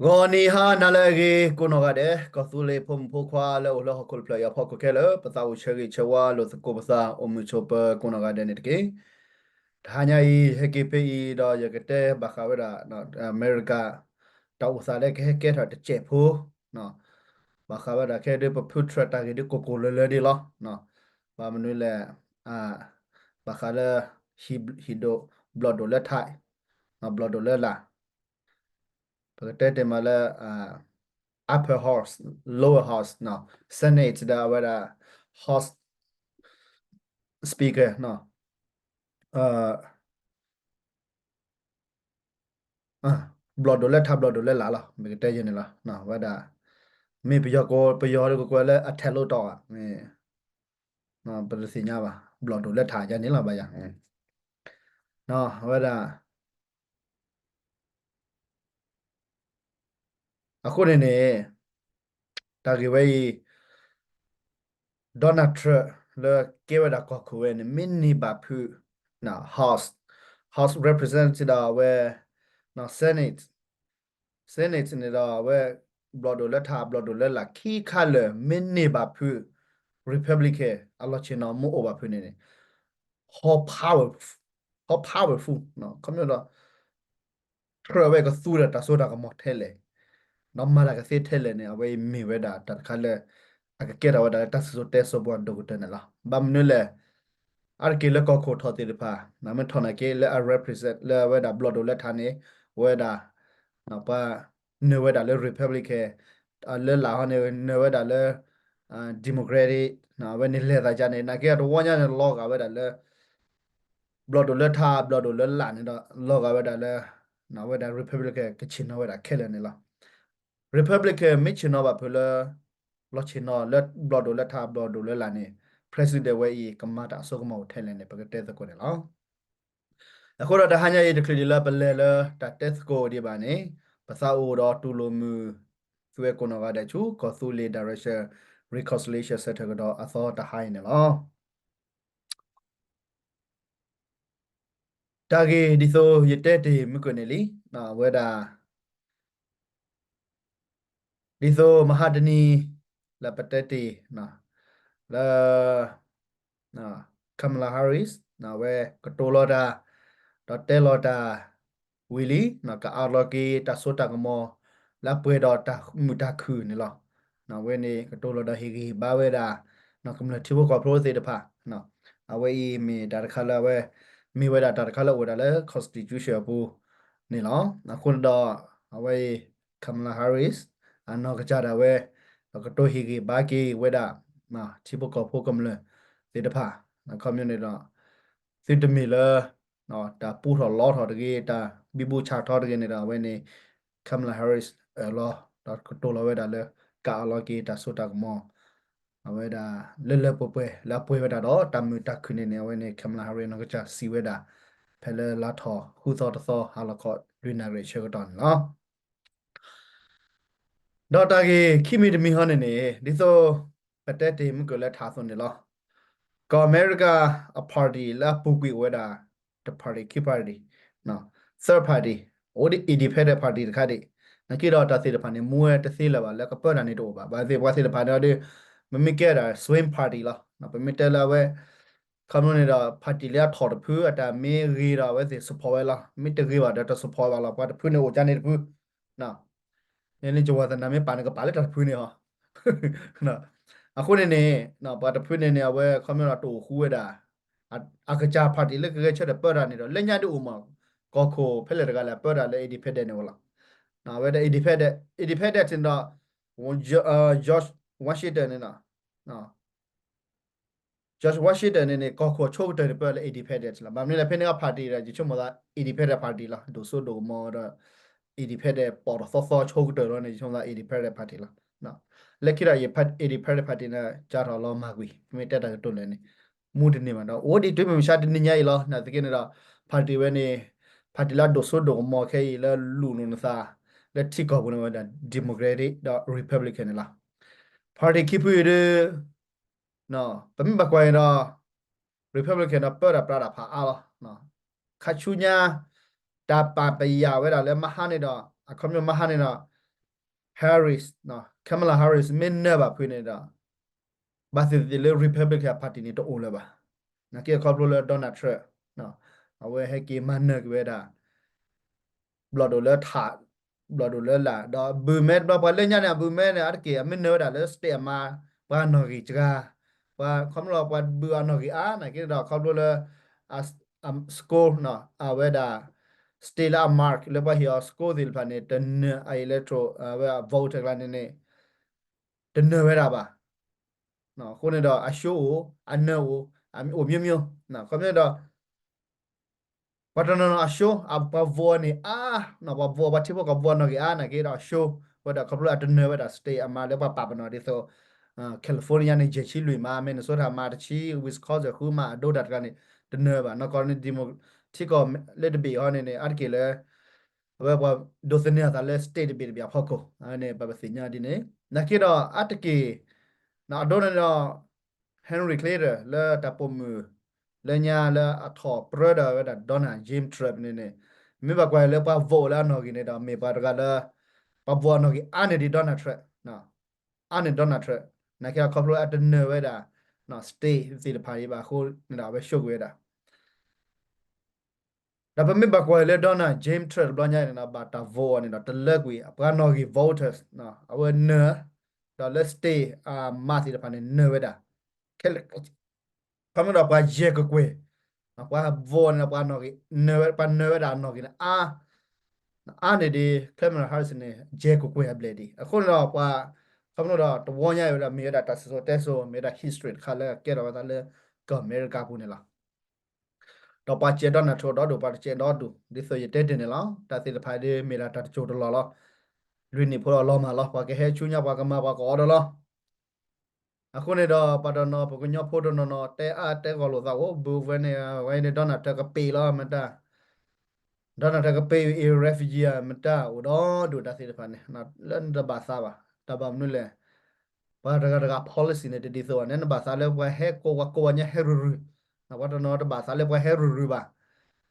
ဂီၤနံၤဟါနၤလၢအဂ့ၤ ကိးနီၢ်ဂၤဒဲး ကီၢ်သူလ့ၤဖိမုၣ်ဖိခွါလၢအိၣ်လၢဟီၣ်ခိၣ်တဖျၢၣ်အံၤအဖီခိၣ်ခဲလၢာ် ပသးအိၣ်ဆၢဂ့ၤဆၢဝါလိာ်သကိးပသး အိၣ်မုာ်ဆိးပၢၤကိးနီၢ်ဂၤဒဲးန့ၣ်တက့ၢ်. တဟါညါအံၤ ဟဲက့ၤဖဲအံၤဒီး ယကတဲဘၣ်ဃးဝဲဒၣ် အမဲရကၤ တၢ်အိၣ်သးလၢကဟဲကဲထီၣ်တစဲးဖိ ဘၣ်ဃးဝဲဒၣ်ခဲဒုး ပဖုထြၢးတၢ်ဂ့ၢ်ဒုးကိၢ်ကိၢ်လၢၤလၢၤဒ်လီၤ. ဘၣ်မနုၤလဲၣ် ဘၣ်ဃးလၢ ဟံၣ်ဒိၣ်ဘျီၣ်ဒိၣ်လၢထး ဘျီၣ်ဒိၣ်လၢလာ် ပကတဲတ့ၢ်မးလၢ upper house, lower house, Senate ဒီးအဝဲဒၣ် House Speaker ဘျီၣ်ဒိၣ်လၢထးဘျီၣ်ဒိၣ်လၢလာ်လီၤ မ့ၢ်ကတဲယဲန့ၣ်လီၤ. ဝဲဒၣ် မ့ၢ်ပယီၤကိး ပယီၤကိးလၢအထဲးလိတီၣ်ဧါ မ့ၢ် ပတသ့ၣ်ညါဘၣ် ဘျီၣ်ဒိၣ်လၢထးယါန့ၣ်လီၤ ဘၣ်ယၤ ဝဲဒၣ် အဃိန့ၣ်န့ၣ် တၢ်ဂ့ၢ်ဝဲအံၤ Donald Trump လၢကဲဝဲဒၣ်ကီၢ်ခိၣ်ဝဲန့ၣ် မ့ၢ်န့ၢ်ဘၣ်ဖုး House, House Representative ဒီးအဝဲ Senate, Senate န့ၣ်ဒီးအဝဲ ဘျီၣ်ဒိၣ်လၢထး ဘျီၣ်ဒိၣ်လၢလာ် ခံခါလၢာ် မ့ၢ်န့ၢ်ဘၣ်ဖုး Republican အလီၢ်ဆ့ၣ်နီၤ မ့ၢ်အိၣ်ဘၣ်ဖုးန့ၣ်န့ၣ် ဟီ powerful, ဟီ powerful ခီဖျိဒီး Trump ဝဲကသူဒီးတၢ်စိတၢ်ကမီၤထဲလဲၣ် ဒီးမၤတၢ်ကသ့ထဲလဲၣ်န့ၣ် အဝဲအံၤမ့ၢ်ဝဲဒၣ်တၢ်တခါလၢ အကကဲထီၣ်ဝဲဒၣ်လၢတၢ်စံၣ်စိၤတဲစိၤပှၤဒိၣ်ကတၢၢ်န့ၣ်လီၤ. ဘၣ်မနုၤလဲၣ် အါတက့ၢ်လၢကီၢ်ခိၣ်ထီၣ်သ့ၣ်တဖၣ် မ့ၢ်ထီၣ်နာ်က့လၢအ represent လၢအဝဲဒၣ်ဘျီၣ်ဒိၣ်လၢထးန့ၣ် အဝဲဒၣ် ပှၤနုာ်ဝဲဒၣ်လၢ Republican, လၢလာ်ဟီန့ၣ် နုာ်ဝဲဒၣ်လၢ Democratic အဝဲန့ၣ်လဲၤသးကါန့ၣ် နာ်က့အတဝီညါန့ၣ် လီၤဂာ်ဝဲဒၣ်လၢ ဘျီၣ်ဒိၣ်လၢထး ဘျီၣ်ဒိၣ်လၢလာ်န့ၣ်ဒီး လီၤဂာ်ဝဲဒၣ်လၢ အဝဲဒၣ် Republican ကဆ့ၣ်နီၤဝဲဒၣ်ခဲလၢာ်န့ၣ်လီၤ. Republican မ့ၢ်ဆ့ၣ်နီၤဘၣ်ဖုးလၢ လီၤဆ့ၣ်နီၤလၢဘျီၣ်ဒိၣ်လၢထး ဘျီၣ်ဒိၣ်လၢလာ်န့ၣ် President ဝဲအံၤ ကမၤတၢ်အစိကမီၤအိၣ်ထဲလဲၣ်န့ၣ် ပကတဲသကိးန့ၣ်လီၤ. အဃိဒီးတဟါညါအံၤတချုးဒံးလၢပလဲၤလၢတၢ်တဲသကိးဒံးဘၣ်န့ၣ် ပသးအိၣ်ဒီးတူၢ်လိာ်မုာ် သုဝဲကိးနီၢ်ဂၤဒဲးဆူ ကီၢ်သူလ့ၤ Direction Reconciliation Center ကဒီးအသီတဟါအံၤန့ၣ်လီၤ. တၢ်ဂ့ၢ်ဒ်သိးယတဲတ့ၢ်မုၢ်ကၢၢ်န့ၣ်လံ, ဝဲဒၣ် ဒ်သိးမဟါတနံၤ လၢပတဲတ့ၢ် လၢ Kamala Harris အဝဲကတိၤလီၤတၢ် ဒီးတဲလီၤတၢ်ဝံၤလံ ကအးလီၤက့ၤတၢ်စိတၢ်ကမီၤ လၢအပှဲၤဒီးတၢ်မုာ်တၢ်ခုၣ်န့ၣ်လီၤ. အဝဲန့ၣ်ကတိၤလီၤဒီးဟ့ၣ်ဂံၢ်ဟ့ၣ်ဘါဝဲဒၣ် ကမျၢၢ်ထံဖိကီၢ်ဖိသ့ၣ်တဖၣ် အဝဲအံၤမ့ၢ်တၢ်တခါလၢအဝဲ မ့ၢ်ဝဲဒၣ်တၢ်တခါလၢအိၣ်ဝဲဒၣ်လၢ constitution အပူၤန့ၣ်လီၤ. အဃိန့ၣ်ဒီး အဝဲအံၤ Kamala Harris အနီၢ်ကစၢ်ဒၣ်ဝဲ ကတိၤဟ့ၣ်ဂံၢ်ဘါက့ၤဝဲဒၣ် ထံဖိကီၢ်ဖိကမျၢၢ်သ့ၣ်တဖၣ် ခီပညီန့ၣ်ဒီး သုတမ့ၢ်လၢ တၢ်ပူထီၣ်လီထီၣ်တဂ့ၤ တၢ်ဘံဘူဆးထီတဂ့ၤန့ၣ်ဒီး အဝဲန့ၣ် Kamala Harris အၢၣ်လီၤ ဒီးကတိၤလီၤဝဲဒၣ်လၢ ကအးလီၤက့ၤတၢ်စိတၢ်ကမီၤ အဝဲဒၣ် လၢလၢပှဲၤပှဲၤ လၢအပှဲၤဝဲဒၣ်ဒီးတၢ်မုာ်တၢ်ခုၣ်န့ၣ်န့ၣ် အဝဲန့ၣ် Kamala Harris နီၢ်ကစၢ်စံးဝဲဒၣ် ဖဲလၢလါထီၣ်ဃုသီတသီ ဟါလီၤခီ လွံၢ်နၣ်ရံၣ်အဆၢကတီၢ်န့ၣ်လီၤ. ဒီးတၢ်ဂ့ၢ်ခံမံၤတမံၤဟီန့ၣ်န့ၣ် ဒ်သိးပတဲတ့ၢ်မုၢ်ကၢၢ်လၢထးအသိးန့ၣ်လီၤ. ကီၢ်အမဲရကၤအ party လၢအပူၤကွံာ်အိၣ်ဝဲဒၣ် တ party ခံ party, third party, အိၣ်ဒ် independent party တခါဒံး, နာ်က့ဒီးတၢ်သ့ၣ်တဖၣ်န့ၣ် မူဝဲတသ့လၢၤဘၣ် လၢကပၢတၢ်န့ၣ်တအိၣ်ဘၣ်. ဘၣ်သ့ၣ်ပှၤသ့ၣ်တဖၣ်န့ၣ်ဒီး မ့မ့ၢ်ကဲဒၣ် swing party လီၤ. ပမ့ၢ်တဲလၢအဝဲ ခီဖျိန့ၣ်ဒီး party လၢအထီၣ်တဖု အတၢ်မ့ၢ်ဂ့ၤဒီးအဝဲသ့ၣ် support ဝဲလီၤ. မ့ၢ်တဂ့ၤဘၣ်ဒီးတ support ဘၣ်လီၤ. ပှၤတဖုန့ၣ်အိၣ်ကန့ၣ်တဖု န့ၣ် ကဝီၤသနာ်မ့ၢ်ပာ်န့ၣ် ကပာ်လၢတၢ်တဖုန့ၣ်ဟီ. အဃိန့ၣ်န့ၣ် ပှၤတဖုန့ၣ်န့ၣ် အဝဲခီဖျိဒီးတအိၣ်ဃူဝဲဒၣ် အကစၢ် party လၢကဂဲၤဆၢထၢၣ်ပၢတၢ်န့ၣ်ဒီး လၢညါဒ်အိၣ်မး ကီၢ်ခိၣ်ဖဲလဲၣ်တဂၤလဲၣ် ပၢတၢ်လၢ independent န့ၣ်ဝဲလီၤ. အဝဲဒၣ် independent, independent န့ၣ်ဒီး George Washington န့ၣ် George Washington န့ၣ်န့ၣ် ကီၢ်ခိၣ်အဆိကတၢၢ်န့ၣ် ပၢလၢ independent လီၤ. ဘၣ်မနုၤလဲၣ် ဖဲန့ၣ်အ party ဒီး ယဆိကမိၣ်သး independent party လီၤ. ဒိၣ်စိဒိၣ်ကမီၤဒီး independent ပီၣ်ထီၣ်သီသီဆိကတၢၢ်လီၤန့ၣ် ယဆိကမိၣ်သး independent party လီၤ. လၢခံဒီး independent party န့ၣ် ကၢ်ထီၣ်လီၤမၢ်ကွံာ် မ့ၢ်တဲတၢ်ကတိၤလဲၣ်န့ၣ် မူတန့ၢ်ဘၣ်ဒီး အိၣ်ဒံးတုၤမုၢ်မဆါတနံၤညါအံၤလီၤ. နာ်သက့န့ၣ်ဒီး party ဝဲန့ၣ် party လၢအဒိၣ်စိဒိၣ်ကမီၤခဲအံၤလၢလူၤလိာ်နသး လၢထံကီၢ်ပူၤန့ၣ်ဝဲဒၣ် democratic ဒီး republican န့ၣ်လီၤ. party ခံဖုအံၤဒီး ပမ့ၢ်ဘၣ်ကွၢ်အံၤဒီး republican ဒီးပၢတၢ်ပြးတၢ်ဖးအါလီၤ. ခါဆူညါ တၢ်ပာ်ပယာ်ဝဲဒၣ်လၢမဟါန့ၣ်ဒီး အခီပညီမဟါန့ၣ်ဒီး Harris, Kamala Harris မ့ၢ်နၢၤဘၣ်ဖုးန့ၣ်ဒီး ဘၣ်သ့ၣ်သ့ၣ်လၢ Republican Party န့ၣ်တအိၣ်လၢၤဘၣ်. နာ်က့အခီဖျိလၢ Donald Trump အဝဲဟဲက့ၤမၤနၢၤက့ၤဝဲဒၣ် ဘျီၣ်ဒိၣ်လၢထး, ဘျီၣ်ဒိၣ်လၢလာ်, ဒီးဘုးမဲတဘျီ ပှၤလၢညါန့ၣ် အဘုးမဲန့ၣ် အါတက့ၢ်အမ့ၢ်နၢၤဝဲဒၣ်လၢ state အမါ, ပှၤနီၣ်ဂံၢ်စှၤ, ပှၤခီဖျိလၢပှၤဘုးအနီၣ်ဂံၢ်အါ နာ်က့ဒီး ခီဖျိလၢ အ score အဝဲဒၣ် state လၢအ mark လၢပှၤဟ့ၣ်အီၤ score သ့ၣ်တဖၣ်န့ၣ် တနၢၤအ electoral အဝဲအ vote ကျါန့ၣ်န့ၣ် တနၢၤဝဲဒၣ်ဘၣ်. အဃိန့ၣ်ဒီး အ show အိၣ်, အနၢၤအိၣ်, အ အိၣ် မျိုးမျိုး, ခီဖျိဒီး ပှၤတနီၤနီၤအ show ပှၤ vote န့ၣ်အါ, ပှၤ vote ပှၤထံဖိကီၢ်ဖိအနီၣ်ဂံၢ်အါ နာ်က့ဒီးအ show ဝဲဒၣ် ခီဖျိအတနၢၤဝဲဒၣ် state အမါလၢပှၤပာ်ပနီၣ်ဒ်သိး California န့ၣ် ယဲၢ်ဆံလွံၢ်မါ, Minnesota မါတဆံ, Wisconsin ဃုမါ, အဒိတၢ်တခါန့ၣ် တနၢၤဘၣ်. နီၢ်ကီၢ်န့ၣ် ထံကီၢ်လၢတဘ့ၣ်ဟီန့ၣ်န့ၣ် အါတက့ၢ်လၢ အဝဲပှၤဒိးသန့ၤအသးလၢ state တဘ့ၣ်တဘ့ၣ်အဖီခိၣ်န့ၣ် ပပသ့ၣ်ညါဒ်န့ၣ် နာ်က့ဒီးအါတက့ၢ် အဒိန့ၣ်ဒီး Henry Clayton လၢတၢ်ပိာ်မုၣ် လၢညါလၢအထီၣ်ပြၢဒီးဝဲဒၣ် Donald James Trump န့ၣ်န့ၣ် မ့ၢ်ဘၣ်ကွၢ်လၢပှၤ vote လၢအနီၣ်ဂံၢ်န့ၣ်ဒီး မ့ၢ်ပှၤတဂၤလၢ ပှၤ vote အနီၣ်ဂံၢ်အါန့ၢ်ဒံး Donald Trump, အါန့ၢ် Donald Trump နာ်က့အခီဖျိအတနၢၤဝဲဒၣ် state သ့ၣ်တဖၣ်အံၤဘၣ်အဃိန့ၣ်ဒီး အဝဲ show ကွံာ်ဝဲဒၣ် ဒီးပမ့ၢ်ဘၣ်ကွၢ်လၢ Donald James Trump တဘျီညါန့ၣ်ဒီး ဘၣ်တၢ် vote အီၤန့ၣ်ဒီး တလၢကွံာ် ပှၤနီၣ်ဂံၢ် voters အဝဲနၢၤ, ဒီးလၢ state အမါသ့ၣ်တဖၣ်န့ၣ် နၢၤဝဲဒၣ် ခဲလၢာ်, ခီဖျိဒီးပှၤယဲၢ်ကကွဲၢ်, ပှၤ vote န့ၣ်ဒီး ပှၤနီၣ်ဂံၢ် နၢၤဝဲ, ပှၤနၢၤဝဲဒၣ်အနီၣ်ဂံၢ်န့ၣ် အါ, အါန့ၢ်ဒံး Kamala Harris န့ၣ် ယဲၢ်ကကွဲၢ်အဘျဲၣ်ဒံး. အဃိန့ၣ်ဒီးပှၤ ခီဖျိဒီးတဝီညါအံၤဝဲဒၣ် မ့ၢ်ဝဲဒၣ်တၢ်စံၣ်စိၤတဲစိၤ မ့ၢ်ဝဲဒၣ် history တခါလၢအကဲထီၣ်ဝဲသးလၢကီၢ်အမဲရကၤပူၤန့ၣ်လီၤ. ဒီးပှၤစဲး Donald Trump ဒီဒူၣ် ပှၤတစဲးဒီဒူၣ် ဒ်သိးယတဲတ့ၢ်န့ၣ်လီၤ. တၢ်သ့ၣ်တဖၣ်ဒ်မ့ၢ်ဒၣ်တၢ်တစိၢ်တလီၢ်လီၤ. လွံၢ်နံၣ်ဖိဒီးလီၤမၢ်လီၤ. ပှၤကဟဲဆူညါ ပှၤကမၤ ပှၤကအီၣ်ဒီးလီၤ. အဃိန့ၣ်ဒီး ပှၤတနီၤ ပှၤကညီဖိတနီၤနီၤ တဲအါတဲဂီၢ်လိာ်သးအိၣ် ဘုးဝဲန့ၣ် ဝဲန့ၣ် Donald Trump ကပ့ၤလီၤ မတၤ Donald Trump ကပ့ၤအံၤ refugee မတၤ အိၣ်ဒီဒူၣ်တၢ်သ့ၣ်တဖၣ်န့ၣ် လၢနတဘၣ်သးဘၣ်. တၢ်ဘၣ်မနုၤလဲၣ် ပှၤတဂၤတဂၤ policy န့ၣ် တဒ်သိးဘၣ်. နဘၣ်သးလၢပှၤဟဲကိး ပှၤကိးပှၤညါဟဲရုၢ်ရုၢ်, ပှၤတနီၤတဘၣ်သးလၢပှၤဟဲရုၢ်ရုၢ်ဘၣ်.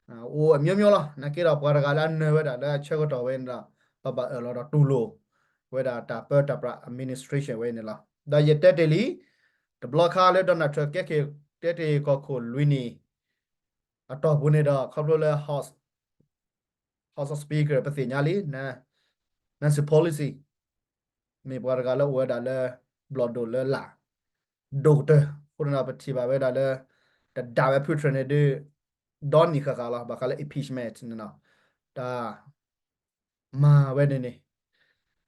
အိၣ်အမျိုးမျိုးလီၤ. နာ်က့ဒီးပှၤတဂၤလၢအနၢၤဝဲဒၣ်လၢအဆၢကတီၢ်ဝဲန့ၣ်ဒီး ပဘၣ်အၢၣ်လီၤဒီးတူၢ်လိာ်ဝဲဒၣ်တၢ်ပၢတၢ်ပြး administration ဝဲန့ၣ်လီၤ. ဒီးယတဲတ့ၢ်လံ တဘျီခါလၢ Donald Trump ကဲက့ၤ တဲတ့ၢ်ကီၢ်ခိၣ်လွံၢ်နံၣ် အတီၢ်ပူၤန့ၣ်ဒီး ခီဖျိလၢ House, House of Speaker ပသ့ၣ်ညါလံ Nancy Pelosi မ့ၢ်ပှၤတဂၤလၢအိၣ်ဝဲဒၣ်လၢ ဘျီၣ်ဒိၣ်လၢလာ် ဒိၣ်ကတၢၢ်. အဃိန့ၣ်ဒီး ပထံၣ်ဘၣ်ဝဲဒၣ်လၢ တဒၣ်ဝဲဖုထြၢၣ်န့ၣ်ဒုး ဒီနံၣ်ဃၣ်ဃၣ်လီၤ. ဘၣ်ဃးလၢ impeachment န့ၣ်နီၤ တၢ် မၤဝဲန့ၣ်န့ၣ်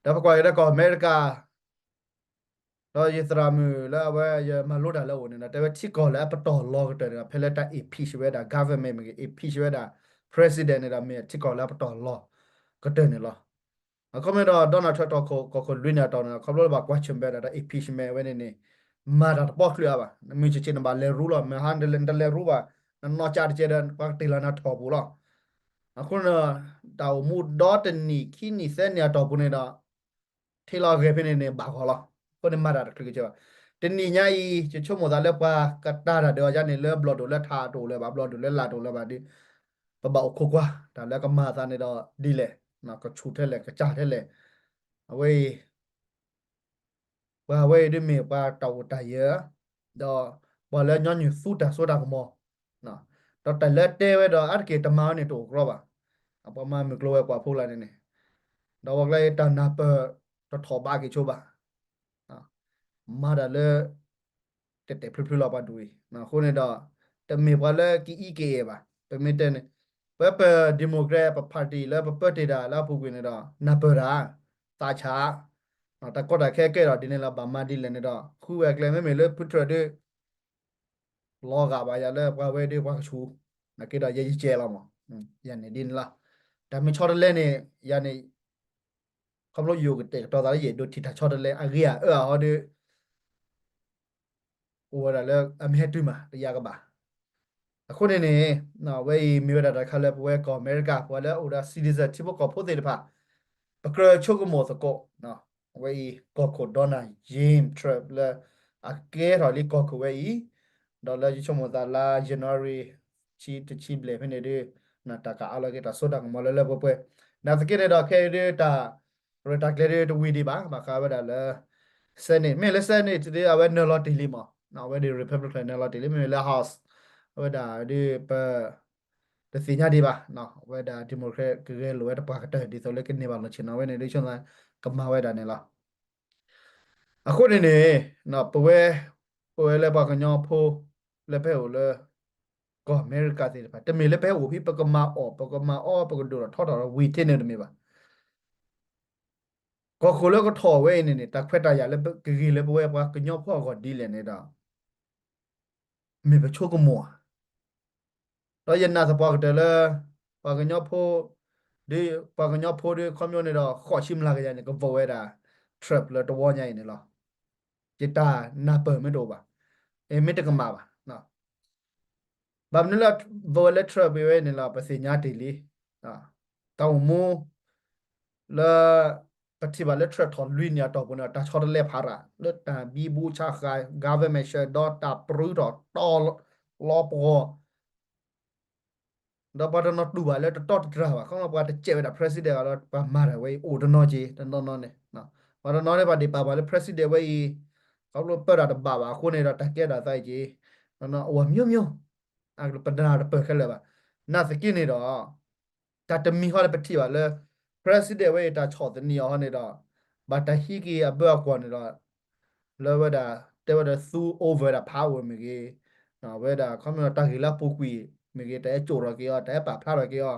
ဒီးပကွၢ်က့ၤလၢကီၢ်အမဲရကၤ ဒီးယသရၣ်မုၣ်လၢအဝဲယမၤလိတၢ်လၢအအိၣ်န့ၣ်ဒီး တဲဝဲထံကီၢ်လၢအပတီၢ်လီၤကတၢၢ်န့ၣ်ဒီး ဖဲလၢတၢ် impeach ဝဲဒၣ် government မ့ၢ်ဂ့ၤ impeach ဝဲဒၣ် president န့ၣ်ဒီး မ့ၢ်ထံကီၢ်လၢအပတီၢ်လီၤကတၢၢ်န့ၣ်လီၤ. အခီပညီဒီး Donald Trump တီၢ်ခိၣ် ကီၢ်ခိၣ်လွံၢ်နံၣ်အတီၢ်န့ၣ်ဒီး ခီဖျိလၢဘၣ်ကွၢ်ဆၢၣ်မဲာ်ဒၣ်ဒီး impeachment ဝဲန့ၣ်န့ၣ် မၤတၢ်တပီၢ်ချုးအါဘၣ်. နမုၢ်ဆ့ၣ်ဆ့ၣ်နဘၣ်လဲၤရူလီၤ မ့ၢ်ဟါနတလဲၤရူဘၣ် နနီၢ်ကၠးတကဲဒီး ပှၤကတ့ၢ်လီၤနၤထီၣ်ပူၤလီၤ. အဃိန့ၣ် တၢ်အိၣ်မူဒီတနံၣ်ခံနံၣ်သၢနံၣ်အတီၢ်ပူၤန့ၣ်ဒီး ထံလီၤဂဲၤဖဲန့ၣ်န့ၣ် ဘၣ်ဂီၤလီၤ. အဃိန့ၣ်မၤတၢ်တချုးကစၢ်ဘၣ်. တနံၣ်ညါအံၤ ယဆိကမိၣ်သးလၢပှၤကတၢၢ်တၢ်ဒီးအီၤယါန့ၣ် လၢဘျီၣ်ဒိၣ်လၢထးတအိၣ်လၢၤဘၣ် ဘျီၣ်ဒိၣ်လၢလာ်တအိၣ်လၢၤဘၣ်ဒီး ပဘၣ်အိၣ်ခိးကွၢ် တၢ်လၢကမၤသးန့ၣ်ဒီးဒ်လဲၣ် ကဆူၣ်ထဲလဲၣ် ကစၢ်ထဲလဲၣ်. အဝဲအံၤ ပှၤဝဲအံၤဒ်မ့ၢ်ပှၤတၢ်အိၣ်တၢ်ယၢၤ ဒီးပှၤလၢညီနုၢ်သူတၢ်စိတၢ်ကမီၤ ဒီးတၢ်လၢတဲဝဲဒီးအါတက့ၢ်တမၤဝဲန့ၣ်တအိၣ်ကြီဘၣ်. ပှၤမၤမုၢ်ကျိၤဝဲၤကွာ်ဖိလၢ်န့ၣ်န့ၣ် ဒီးပှၤကျဲတၢ်နၢ်ပၢၢ်တထီၣ်ဘးက့ၤဆိဘၣ် မၤတၢ်လၢ တဲာ်တဲာ်ဖျုးဖျုးလီၤပှၤဒူၣ်အံၤ အဃိန့ၣ်ဒီး တမ့ၢ်ပှၤလၢကအံးက့ၤအဲၣ်ဘၣ်. ပမ့ၢ်တဲန့ၣ် ပပ Democrat ပ party လၢပပၢတ့ၢ်တၢ်လၢအပူၤကွံာ်န့ၣ်ဒီး နၢ်ပၢၢ်တၢ် သးဆး တၢ်ကီတၢ်ခဲကဲထီၣ်ဒ်န့ၣ်လီၤ ဘၣ်မၤဒ်လဲၣ်န့ၣ်ဒီး ဃုဝဲအကျဲ မ့မ့ၢ်လၢဖုထြၢၣ်ဒီး လီၤဂာ်ဘၣ်ယၤလၢပှၤဝဲဒၣ်ပှၤကဆူၣ် နာ်က့ဒီးယဲယကဲလီၤမး ယၤန့ၣ်ဒ်န့ၣ်လီၤ. တၢ်မ့ၢ်ဆီတလဲန့ၣ် ယၤန့ၣ် ခီဖျိယအိၣ်ကတဲာ်ကတီၤသးလၢယအဲၣ်ဒိးထံၣ်တၢ်ဆီတလဲ အဂ့ၢ်အအၢအဟီဒီး အိၣ်ဝဲဒၣ်လၢအမ့ၢ်ဟဲတုၤမး တယၤကဘၣ်. အဃိန့ၣ်န့ၣ် အဝဲအံၤမ့ၢ်ဝဲဒၣ်တၢ်တခါလၢပဝဲကီၢ်အမဲရကၤ ပှၤလၢအိၣ်ဒီး citizen ထံဖိကီၢ်ဖိသ့ၣ်တဖၣ် ပကြၢးဆိကမိၣ်သကိး အဝဲအံၤ ကီၢ်ခိၣ် Donald James Trump လၢ အကဲထီၣ်လံကီၢ်ခိၣ်ဝဲအံၤ ဒီးလၢယဆိကမိၣ်သးလါ January ဆံတဆံဘျဲၣ်ဖဲန့ၣ်ဒီး တၢ်ကအါလီၤက့ၤတၢ်စိတၢ်ကမီၤလၢလၢပှဲၤပှဲၤ နာ်သက့န့ၣ်ဒီး ခဲအံၤဒီးတၢ် အဝဲတၢ်ကျဲၤဒ်တဝံၤဒံးဘၣ်, ဘၣ်ဃးဝဲဒၣ်လၢ Senate, မ့ၢ်လၢ Senate ဒ်အဝဲနၢၤလီၤတ့ၢ်လံမး, အဝဲဒ် Republican နၢၤလီၤတ့ၢ်လံ, မ့မ့ၢ်လၢ House အဝဲဒၣ်ဒ်ပ တသ့ၣ်ညါဒံးဘၣ်, အဝဲဒၣ် Democrat ကဂဲၤလိာ်ဝဲတပှၢ်ကတၢၢ် ဒ်သိးလၢကန့ၢ်ဘၣ်လီၢ်ဆ့ၣ်နီၤ, အဝဲန့ၣ်ဒ်ဆိကမိၣ်ကမၤဝဲဒၣ်န့ၣ်လီၤ. အဃိန့ၣ်န့ၣ် ပဝဲ ပဝဲလၢပှၤကညီဖိ လၢပဟဲအိၣ်လၢ ကီၢ်အမဲရကၤသ့ၣ်တဖၣ် တမ့ၢ်လၢပဟဲအိၣ်ဖဲ ပကမၤအီၣ် ပကမၤအီ ပကဒိၣ်ထီၣ်ထီထီၣ်ဒီးဝံၤထဲန့ၣ်တမ့ၢ်ဘၣ်. ကီၢ်ခိၣ်လၢကထီၣ်ဝဲအံၤန့ၣ်န့ၣ် တၢ်ခွဲးတၢ်ယာ်လၢကဂ့ၤလၢပဝဲပှၤကညီဖိအဂီၢ်ဒ်လဲၣ်န့ၣ်ဒီး မ့ၢ်ပဆိကမိၣ်ဧါ. ဒီးယနာ်သပှၢ်ကတၢၢ်လၢ ပှၤကညီဖိ ဒ်ပှၤကညီဖိဒ်ခီဖျိန့ၣ်ဒီး ဃိးဆံမျးကယၤန့ၣ် က vote ဝဲဒၣ် Trump လၢတဝီညါအံၤန့ၣ်လီၤ. ယတၢ်နၢ်ပၢၢ်မ့ၢ်တအိၣ်ဘၣ်, မ့ၢ်တကမၣ်ဘၣ်. ဘၣ်မနုၤလၢ vote ဝဲလၢ Trump ဝဲန့ၣ်လီၤ ပသ့ၣ်ညါတ့ၢ်လံ. တၢ်အိၣ်မူ လၢ ပထံၣ်ဘၣ်လၢ Trump ထီၣ်လွံၢ်နံၣ်အတီၢ်ပူၤန့ၣ် တၢ်ဆီတလဲဖးရၣ် လၢတၢ်ဘံဘူဆါဃာ် government shutdown တၢ်ပြူထီၣ်တီလီၤပှီၢ် ဒီးပှၤတနီၤတူၢ်ဘၣ်လၢတတီတတြၢ်ဘၣ်, ခီဖျိပှၤတစဲးဝဲဒၣ် president ဘၣ်ဒီး ပှၤမၤတၢ်ဝဲအံၤ အိၣ်တနီၤက့ၤ တနီၤနီၤန့ၣ်, ပှၤတနီၤန့ၣ် ပှၤဒ်ပာ်ပှၤလၢ president ဝဲအံၤ ခီဖျိပၢတၢ်တဘၣ်ဘၣ်အဃိန့ၣ်ဒီး တၢ်ကဲထီၣ်သးအံၤက့ၤ အဝဲမျိုးမျိုး ပနၢ်တပၢၢ်ခဲလၢာ်ဘၣ်. နာ်သက့န့ၣ်ဒီး တၢ်တမံၤဃီလၢပထံၣ်ဘၣ်လၢ president ဝဲအံၤ တၢ်ဆီၣ်သနံးအီၤဟီန့ၣ်ဒီး ဘၣ်တၢ်ဟံးက့ၤအဘၢအကွီၢ်န့ၣ်ဒီး လၢဝဲဒၣ် တဲဝဲဒၣ်သူ over ဝဲဒၣ် power မ့ၢ်ဂ့ၤ, ဝဲဒၣ်ခီဖျိတၢ်ဂ့ၢ်လၢအပူၤကွံာ်မ့ၢ်ဂ့ၤ, တၢ်ဟဲစိာ်ထီၣ်က့ၤအီၤ, တၢ်ဟဲပာ်ဖျါထီၣ်က့ၤအီၤ,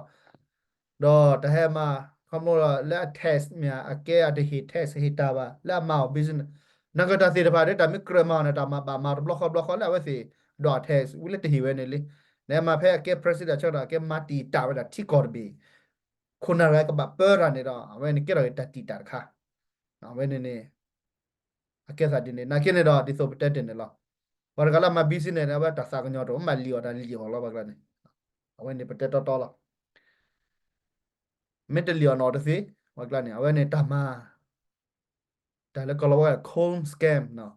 ဒီးတၢ်ဟဲမၤ ခီဖျိလၢအ tax မ့ၢ် အကဲအတဟ့ၣ် tax ဟ့ၣ်တၢ်ဘၣ် လၢအမၤအီၤ business နကတၢၢ်သ့ၣ်တဖၣ်ဒီး တၢ်မ့ၢ်ကြၢးမၤအီၤန့ၣ် တၢ်မၤဘၣ်မၤတဘျီဃီဘျီဃီလၢအဝဲသ့ၣ်ဒိး tax ဝံၤလၢတဟ့ၣ်ဝဲန့ၣ်လံ. နမၤဖဲအကဲ president ဆၢကတီၢ် အကဲမၤတံာ်တာ်ဝဲဒၣ်ထံကီၢ်တဘ့ၣ် ခိၣ်နၢ်ရၢၣ်ကဘၣ်ပၢတၢ်န့ၣ်ဒီး အဝဲန့ၣ်ကဲထီၣ်က့ၤတၢ်တံာ်တာ်တခါ, အဝဲန့ၣ်န့ၣ် အကဲသးဒ်န့ၣ် နာ်က့န့ၣ်ဒီး ဒ်သိးပတဲတ့ၢ်န့ၣ်လီၤ. ပှၤတဂၤလၢအမၤ business န့ၣ် အဝဲတၢ်သးကညီၤတအိၣ် မ့ၢ်လံၣ်အီၣ်တၢ်လံၣ်အီၣ်လီၤ ပှၤကျါန့ၣ်, အဝဲန့ၣ်ပတဲတီတီလီၤ. မ့ၢ်တလံၣ်အီၣ်နီၢ်တသ့ ပှၤကျါန့ၣ် အဝဲန့ၣ်တၢ်မၤ တၢ်လၢကီၢ်လီၤဝဲ con scam နီၤ,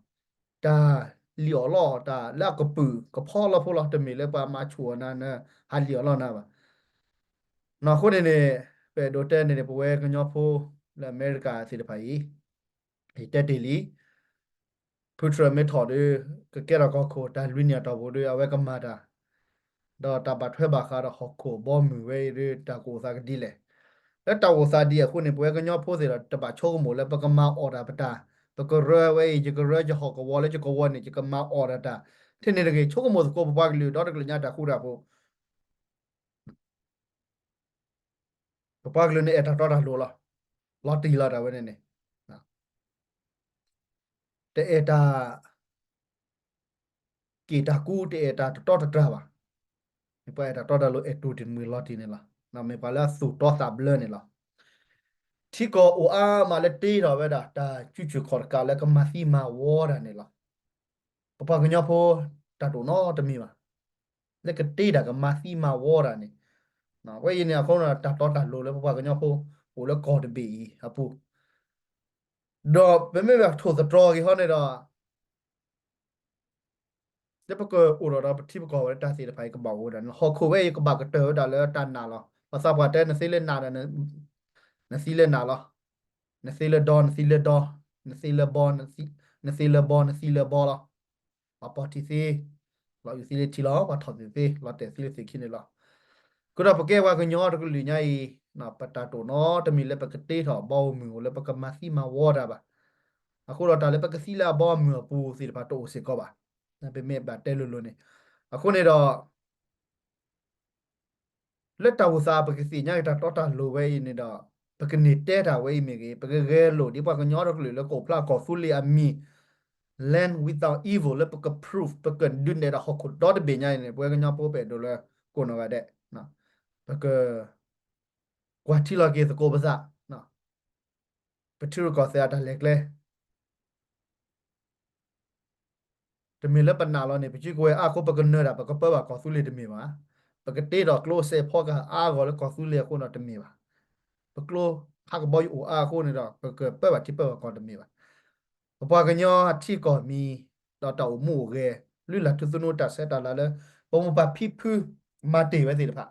တၢ်လံၣ်အီၣ်လီအီၣ်တၢ်လၢအကပုာ်ကဖီလီၤဖိလီၤ, တမ့ၢ်လၢပှၤမၤဆူၣ်အီၣ်နၤ နဟးလံၣ်အီၣ်လီနၤဘၣ်. နီၢ်အဃိန့ၣ်န့ၣ် ပအဲၣ်ဒိးတဲန့ၣ်န့ၣ် ပဝဲကညီဖိ လၢအမဲရကၤသ့ၣ်တဖၣ်အံၤ ယတဲတ့ၢ်လံ ဖုထြၢၣ်မ့ၢ်ထီၣ်ဒီး ကကဲထီၣ်ကီၢ်ခိၣ် တၢ်လွံၢ်နံၣ်အတီၢ်ပူၤဒီး အဝဲကမၤတၢ်, ဒီးတၢ်ဘၣ်ထွဲဘၣ်ဃးဒီးဟီၣ်ခိၣ်ဘီမုၢ်ဝဲအံၤဒီး တၢ်ကအိၣ်သးကဒ်လဲၣ်. လၢတၢ်အိၣ်သးဒ်အံၤအဃိန့ၣ် ပဝဲကညီဖိသ့ၣ်ဒီး တဘၣ်ဆိကမိၣ်လၢပကမၤအီၣ်တၢ်ပတၢ်, ပကရၢဝဲအံၤ ယကရၢယဟီၣ်ကဝီၤလၢ ယကဝီၤန့ၣ် ယကမၤအီၣ်တၢ်တၢ်, ထဲန့ၣ်တဂ့ၤ ဆိကမိၣ်သကိးပပှၤကလုာ်ဒီတကလုာ်ညါတၢ်ဃူတၢ်ဖိး ပပှၤကလုာ်န့ၣ်အဲၣ်တၢ်တီတၢ်လိၤလီၤ. လီၤတံၢ်လီၤတၢ်ဝဲန့ၣ်န့ၣ် တအဲၣ်တၢ်က့ၣ်တၢ်ကူ တအဲၣ်တၢ်တတီတတြၢ်ဘၣ်. မ့ၢ်ပှၤအဲၣ်တၢ်တီတၢ်လိၤ အဲၣ်တူၢ်တံၢ်မုၢ်လီၤတံၢ်န့ၣ်လီၤ. မ့ၢ်ပှၤလၢအသူၣ်တီသးဘျၢန့ၣ်လီၤ. ထံကီၢ်အိၣ်အါမးလၢတ့ထီၣ်ဝဲဒၣ် တၢ်ကူၣ်ဆူၣ်ခီၣ်တကးလၢကမၤသံမၤဝီတၢ်န့ၣ်လီၤ. ပပှၤကညီဖိ တၢ်တအိၣ်နီတမံၤဘၣ် လၢကတ့တၢ်ကမၤသံမၤဝီတၢ်န့ၣ်, ဝဲအံၤန့ၣ် အဃိန့ၣ် တၢ်တီတၢ်လိၤလၢပပှၤကညီဖိ အိၣ်လၢကီၢ်တဘ့ၣ်အံၤအပူၤ, ဒီးပမ့ၢ်ဘၣ်ထိၣ်သတြီၤက့ၤဟီန့ၣ်ဒီး လၢပကအိၣ်ဒီးဒီးပထံပကီၢ်ဝဲလၢတၢ်သ့ၣ်တဖၣ်အံၤကဘၣ်အိၣ်ဝဲဒၣ်န့ၣ် ဟီၣ်ခိၣ်ဝဲအံၤကဘၣ်ကတၢၢ်ဝဲဒၣ်လၢတၢ်နာ်လီၤ. ပှၤသးပှၢ်တဲ နသ့လၢနာ်ဒီး နသံလၢနာ်လီၤ. နသ့လၢဒီ နသံလၢဒီ, နသ့လၢဘီ နသံလၢဘီလီၤ. ပှၤပိာ်ထံသ့ လီၤအုးသံလၢထံလီၤ, ပှၤထီၣ်သံသ့ လီၤတဲာ်သံလၢသ့ၣ်ခံန့ၣ်လီၤ. အဃိဒီးပကဲပှၤကညီတကလုာ်ညါအံၤ ပတၢ်တအိၣ်နီတမံၤလၢပကတ့ထီၣ်အဘီအမုၢ်အိၣ်လၢပကမၤသံမၤဝီတၢ်ဘၣ်. အဃိဒီးတၢ်လၢပကသံလၢအဘီအမုၢ်အပူၤသ့ၣ်တဖၣ်တအိၣ်စ့ၢ်ကီးဘၣ်. ပမ့ၢ်ဘၣ်တဲလိၤလိၤန့ၣ်, အဃိန့ၣ်ဒီး လၢတၢ်အိၣ်သးပကသ့ၣ်ညါက့ၤတၢ်တီတၢ်လိၤဝဲအံၤန့ၣ်ဒီး ပကန့ၢ်တဲတၢ်ဝဲအံၤမ့ၢ်ဂ့ၤ, ပကဂဲၤလိာ်ဒ်ပှၤကညီတကလုာ်လၢကအိၣ်ဖျါကီၢ်သူလ့ၤအမံၤ Land Without Evil လၢပက proof ပကဒုးနဲၣ်ဒီးဟီၣ်ခိၣ်ဒီတဘ့ၣ်ညါအံၤန့ၣ် ပဝဲကညီဖိပအဲၣ်ဒိးလၢကိးနီၢ်ဂၤဒဲး ပက ကွၢ်ထံလီၤက့ၤသကိးပသး, ပထံရူၢ်ကီၢ်သဲးအတၢ်လဲၤကျဲ တမ့ၢ်လၢပနာ်လီၤန့ၣ် ပစုကဝဲၤအါအဃိ ပကနၢၤတၢ် ပကပၢဘၣ်ကီၢ်သူလ့ၤတမ့ၢ်ဘၣ်. ပကတ့ထီၣ်ကျိစဲးဖီကအါအဂီၢ်လၢကီၢ်သူလ့ၤအဃိဒီးတမ့ၢ်ဘၣ်. ပကျိဟးကဘီယူၤအိၣ်အါအဃိန့ၣ်ဒီး ပကပၢဘၣ်ထံပၢဘၣ်ကီၢ်တမ့ၢ်ဘၣ်. ပပှၤကညီအထံကီၢ်မံၤ ဒီးတၢ်အိၣ်မူအိၣ်ဂဲၤ လုၢ်လၢ်ထူသနူတၢ်ဆဲးတၢ်လၤလၢ ပမိၢ်ပၢ်ဖံဖုမၤတ့ၢ်ဝဲသ့ၣ်တဖၣ်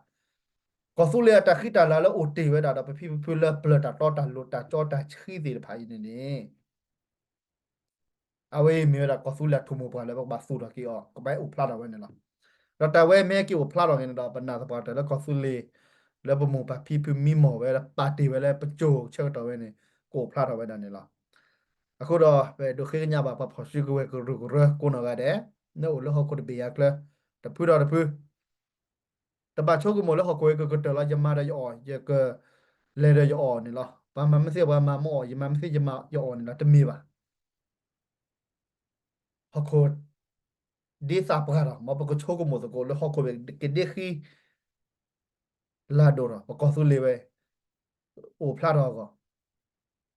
ကီၢ်သူလ့ၤအတၢ်ဃံတၢ်လၤလၢအိၣ်တ့ၢ်ဝဲဒၣ်ဒီး ပဖံပဖုလၢပျၢၤတၢ်တီတၢ်လိၤတၢ်ကၠီတၢ်ဆှံသ့ၣ်တဖၣ်အံၤန့ၣ်န့ၣ် အဝဲအံၤမ့ၢ်ဝဲဒၣ်ကီၢ်သူလ့ၤအထူၣ်မိၢ်ပှၢ်လၢပကဘၣ်သူၣ်ထီၣ်က့ၤအီၤ ကဘၣ်အိၣ်ဖျါထီၣ်ဝဲန့ၣ်လီၤ. ဒီးတၢ်ဝဲမ့ၢ်ဟဲက့ၤအိၣ်ဖျါထီၣ်က့ၤန့ၣ်ဒီး ပနာ်သပှၢ်တၢၢ်လၢကီၢ်သူလ့ၤ လၢပမိၢ်ပၢ်ဖံဖုမံမီၢ်ဝဲဒီးပာ်တ့ၢ်ဝဲလၢပစိၤဆၢကတီၢ်ဝဲန့ၣ် ကအိၣ်ဖျါထီၣ်ဝဲဒၣ်န့ၣ်လီၤ. အဃိဒီး ပအဲၣ်ဒိးဃ့ကညးဘၣ်ပှၤဖီၣ်စုကဝဲၤကရူၢ်ကရၢကိးနီၢ်ဂၤဒဲး လၢအိၣ်လၢဟီၣ်ခိၣ်တဘ့ၣ်အကျါ တဖုဒီးတဖု တဘၣ်ဆိကမိၣ်လၢဟီၣ်ခိၣ်အံၤကကတၢၢ်လီၤ ယမၤဒီးယအီၣ် ယကလဲၤဒီးယအီၣ်န့ၣ်လီၤ. ပှၤမၤမ့ၢ်သ့ပှၤမၤမ့ၢ်အီၣ် ယမၤမ့ၢ်သ့ယမၤယအီၣ်န့ၣ်လီၤ တမ့ၢ်ဘၣ်. ဟီၣ်ခိၣ် ဒ်သးပှၢ်ဒီး မ်ပကဆိကမိၣ်သကိးလၢဟီၣ်ခိၣ်ကဒ့ဃံ လၢဒိၣ်ဒီး ပကီၢ်သူလ့ၤဝဲ အိၣ်ဖျါထီၣ်အဂီၢ်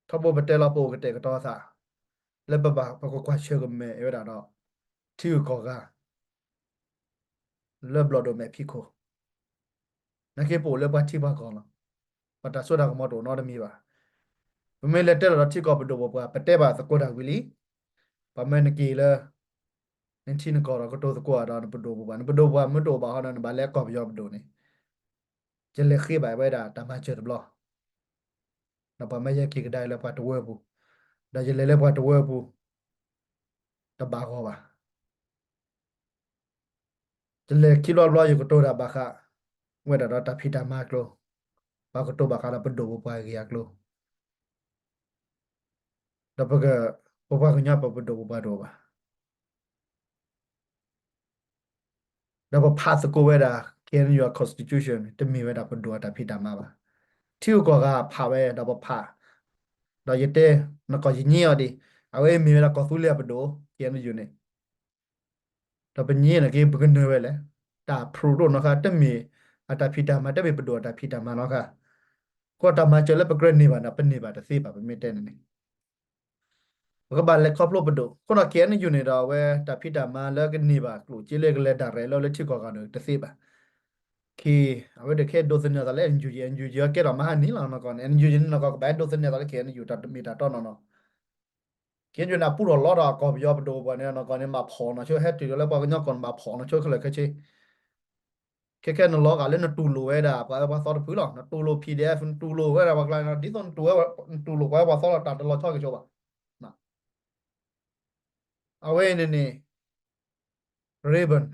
ထီဘိပတဲလီၤပအိၣ်ကတဲာ်ကတီၤသး လၢပဘၣ်ပကကွၢ်ဆၢၣ်ကမဲာ်ဝဲဒၣ်ဒီး ထံဂုၤကီၢ်ဂၤ လၢဘျီၣ်ဒိၣ်မဲာ်ဖံးခိၣ် နာ်က့ပအိၣ်လၢပှၤထံပှၤကီၢ်လီၤ. ပတၢ်စိတၢ်ကမီၤတအိၣ်နီတမံၤဘၣ်. ပမ့ၢ်လဲၤတဲလီၤဒီးထံကီၢ်ပဒိၣ်ပပှၢ် ပတဲဘၣ်သကိးတၢ်ဝံၤလံ. ပှၤမၢနက့ၤလၢ နထံနကီၢ်ဒီးကတိၤသကိးဒီးနပဒိၣ်ပပှၢ် နပဒိၣ်ပပှၢ်မ့ၢ်တအိၣ်ဘၣ်ဟီဒီး နဘၣ်လဲၤကီၢ်ပယီၤပဒိၣ်န့ၣ် ယလဲၤဃ့ဘၣ်ဝဲဒၣ်တၢ်မၤစၢၤတဘျီ ဒီးပှၤမၢယဲက့ၤကဒါလၢပှၤတဝၢပူၤ, ဒီးယလဲၤလၢပှၤတဝၢပူၤ တဘၣ်ဂီၢ်ဘၣ်. ယလဲၤခံဘျီတဘျီ ယကတိၤတၢ်ဘၣ်ဃး ဝဲဒၣ်ဒီးတၢ်ဖံးတၢ်မၤအကျိၤ, ပှၤကတိၤဘၣ်ဃးဒီးပဒိၣ်ပပှၢ်အဂ့ၢ်အကျိၤ, ဒီးပက, ပပှၤကညီပပဒိၣ်ပပှၢ်တအိၣ်ဘၣ်. ဒီးပဖးသကိးဝဲဒၣ် K N U အ constitution တမ့ၢ်ဝဲဒၣ်ပဒိၣ်အတၢ်ဖံးတၢ်မၤဘၣ်. ထံဂုၤကီၢ်ဂၤဖးဝဲဒီးပဖး, ဒီးယတဲ, နကီၢ်ယညံအီၤဒံး, အဝဲမ့ၢ်ဝဲဒၣ်ကီၢ်သူလ့ၤအပဒိၣ် K N U န့ၣ်, ဒီးပညံနက့ ပကနၢၤဝဲလဲၣ်, တၢ် proof ဒိၣ်နီၢ်ဃါ တမ့ၢ်အတၢ်ဖံးတၢ်မၤ တမ့ၢ်ပဒိၣ်အတၢ်ဖံးတၢ်မၤနီၢ်ဃါ, ဃိတၢ်မၤစၢၤလၢပကြၢးန့ၢ်ဘၣ်န့ၣ် ပန့ၢ်ဘၣ်တသ့ဘၣ် ပမ့ၢ်တဲန့ၣ်န့ၣ် ပကဘၣ်လဲၤခီဖျိပဒိၣ်. အဃိဒီး K N U န့ၣ်ဒီး အဝဲတၢ်ဖံးတၢ်မၤလၢကန့ၢ်ဘၣ်ကျိၣ်စ့လၢကလဲၤဒၣ်ရဲၣ်လၢလၢထံကီၢ်ဂၤဒီးတသ့ဘၣ်. ခံ, အဝဲဒၣ်ကဟဲဒိးသန့ၤအသးလၢ N U G, N U G ကဲထီၣ်မဟါနံၤလီၤနီၢ်ကီၢ်န့ၣ်, N U G န့ၣ်နီၢ်ကီၢ်ကဘၣ်ဟဲဒိးသန့ၤအသးလၢ K N U တၢ်တမ့ၢ်တၢ်တီနီၢ်နီၢ် K N U န့ၣ် အပူထီၣ်လီတၢ်ကီၢ်ပယီၤပဒိၣ်ပပှၢ်န့ၣ် နီၢ်ကီၢ်န့ၣ် ဘၣ်ဖီၣ်နီၢ်ဆိ ဟဲတုၤလီၤလၢပှၤကညီကီၢ်န့ၣ် ဘၣ်ဖီၣ်နီၢ်ဆိခဲလၢာ်ခဲဆ့ ခဲခဲနလီၤဂာ်လၢနတူၢ်လိာ်ဝဲဒၣ် ပှၤဝဲပှၤသီတဖုလီၤ. နတူၢ်လိာ် P D F, နတူၢ်လိာ်ဝဲဒၣ်ပှၤကျါန့ၣ် ဒ်သိးနတူၢ်လိာ်ပှၤဝဲပှၤသီလီၤ တၢ်တလီၤဆီက့ၤဆိဘၣ်. အဝဲအံၤန့ၣ်န့ၣ် rebel,